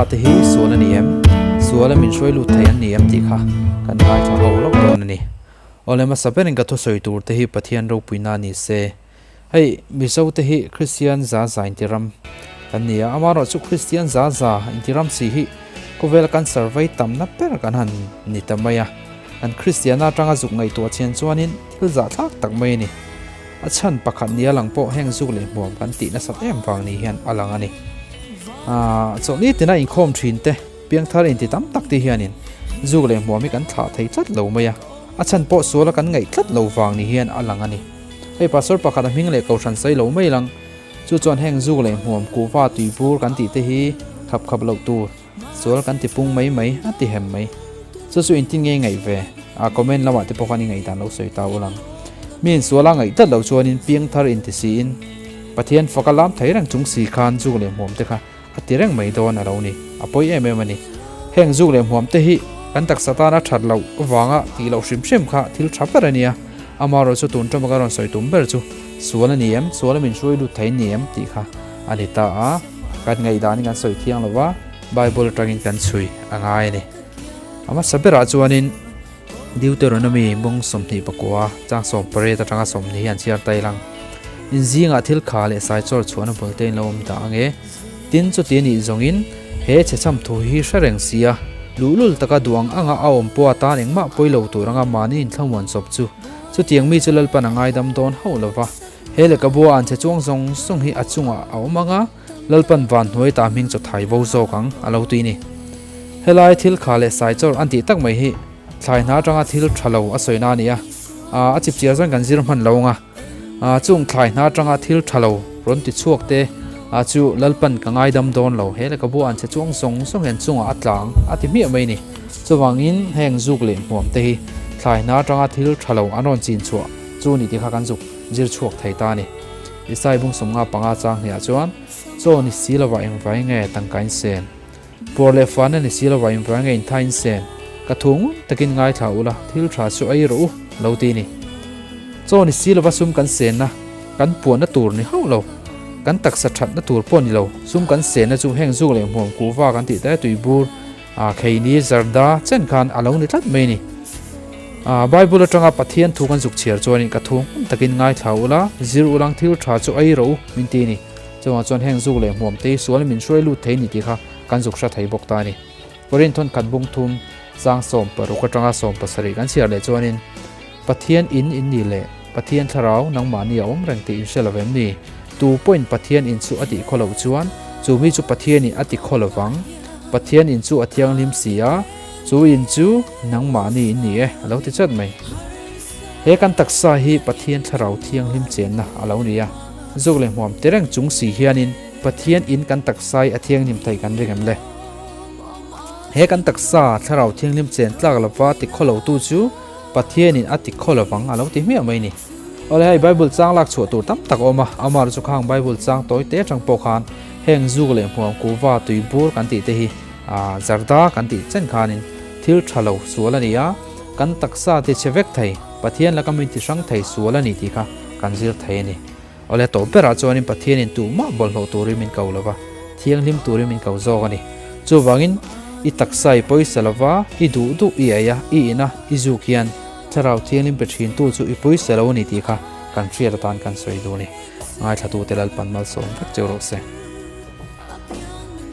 te hi sual a ni em? Sual a min hruai lut thei an ni em tih kha kan ngaithla ho lawk dawn a ni. Awle hmasa berin ka thusawi tur te hi Pathian ropuina ni se. Hei Mizo te hi Kristian za za inti ram kan ni a, amaherawhchu Kristian za za inti ram si hi khawvela kan survey tamna ber kan han ni ta mai a. Kan Kristiana atanga zuk ngaihtuah chian chuanin thil zahthlak tak mai a ni. A chhan pakhat nia lang pawh heng zuk leh hmuam kan tih nasat em vang ni hian a lang a ni. Aaa chawlhni tina inkhawm thin te, piangthar inti tam tak te hianin zuk leh hmuam hi kan thlah thei tlat lo mai a, a chhan pawh suala kan ngaih tlat lo vang ni hian a lang a ni. Hei pastor pakhat a hming leh kohhran sawi lo mai lang, chu chuan heng zuk leh hmuam kuhva tuibur kan tih te hi khap khap loh tur, sual kan ti pung mai mai a ti hem mai. Chu chu intin ngei ngaih ve a comment lamah te pawh khan i ngaihdan lo sawi ta ul ang. Mi in suala ngaih tlat loh chuanin piang thar inti siin Pathian faka lam thei reng chung si khan zuk leh hmuam te kha a ti reng mai dawn a lo ni. A pawi em em a ni. Heng zuk leh hmuam te hi kan taksa tana that loh vanga tih loh hrim hrim kha thil tha ber a nia. Amaherawhchu chu tun tawma ka rawn sawi tum ber chu sual a ni em, suala min hruai lut thei ni em tih kha a ni ta a. Kan ngaihdanin kan sawi thiang lo va, Bible atangin kan chhui a ngai a ni. A hmasa berah chuanin Deuteronomy bawng 24 chang 18 atanga 20 hi an chhiar ta ilang. In zingah thil kha leh sai chawr chhuahna bul te in lo awm dah ang e. Tin chuti a nih zawngin he chhechham thu hi hre reng si a, luhlul taka duh ang anga a awm pawh atan engmah pawi lo tur anga mahni inthlamuan chawp chu chutiang mi chu Lalpan a ngaidam dawn hauh lo va. He lehkhabua an chhe chuang zawng zawng hi a chungah a awm ang a, Lalpan van hnuai ta hming chaw thai vo zawk ang a lo tui ni. Helai thil kha leh sai chawr an tih tak mai hi thlai hna atanga thil tha lo a sawina a ni a, a chip chiar chuan kan zir hman lo ang a, chung thlai hna atanga thil tha lo rawn ti chhuak te chu Lalpan ka ngaidam dawn lo, he lehkhabu an chhe chuang zawng zawng hian chungah a tlang a ti hmiah mai ni. Chuvangin heng zuk leh hmuam te hi thlai hna atanga thil tha lo an rawn chin chhuah chu ni tih kha kan zuk zir chhuak thei ta a ni. Isai bung 55 chang hniah chuan, Chaw ni si lovah engvai nge tangka in sen? Puar leh fana ni si lovah engvai nge intha in sen? Ka thu ngun takin ngaithla ula, thil tha chu ei rawh u, lo ti ni. Chaw ni si lova sum kan senna, kan puanna tur ni hauh lo, kan taksa thatna tur pawh ni lo, sum kan senna chu heng zuk leh hmuam kuhva kan tih te tuibur, A kheini zarda chen khan a lo ni tlat mai a ni. A Bible atanga Pathian thu kan zuk chhiar chuanin ka thu hmun takin ngaithla ula, zir ulang thil tha chu ei rawh u min ti a ni. Chuvang chuan heng zuk leh hmuam te hi sual min hruai lut thei ni tih kha kan zuk hra thei bawk ta a ni. Korin thawn khat bung thum chang 16 atanga 17 kan chhiar leh chuanin Pathian in in ni leh Pathian thlarau nangmahni a awm reng tih in hre lo em ni? Tu pawhin Pathian in chu a tih khaw loh chuan chu mi chu Pathianin a ti khaw lo vang. Pathian in chu a thianghlim si a, chu in chu nangmahni in ni e, a lo ti chat mai. He kan taksa hi Pathian thlarau thianghlim chenna a lo ni a, zuk leh hmuam ti reng chung si hianin Pathian in kan taksa hi a thianghlim thei kan ring em le? He kan taksa thlarau thianghlim chen tlak lova ti khaw lotu chu Pathianin a ti khaw lovang a lo ti hmiah mai ni. Awle hei Bible chang lak chhuah tur tam tak a awm a, amah chu khang Bible chang tawi te atang pawh khan heng zuk leh hmuam kuhva tui bur kan tih te hi zarda kan tih chen khanin thil tha lo sual a ni a, kan taksa te chhe vek thei, Pathian laka min ti hrang thei sual a ni tih kha kan zir thei a ni. Awle tawp berah chuanin Pathianin tuhmah bawlhhlawh turin min ko lova, thianghlim turin min ko zawk a ni. Chuvangin i taksa i pawisa lova, i duh duh i ei a, i in a, i zuk hian Thlarau Thianghlim pe thintu chu i pawisa lo a ni tih kha kan hriat atan kan sawi duh a ni. Ngaithlatute Lalpan malsawm vek cheu rawh se.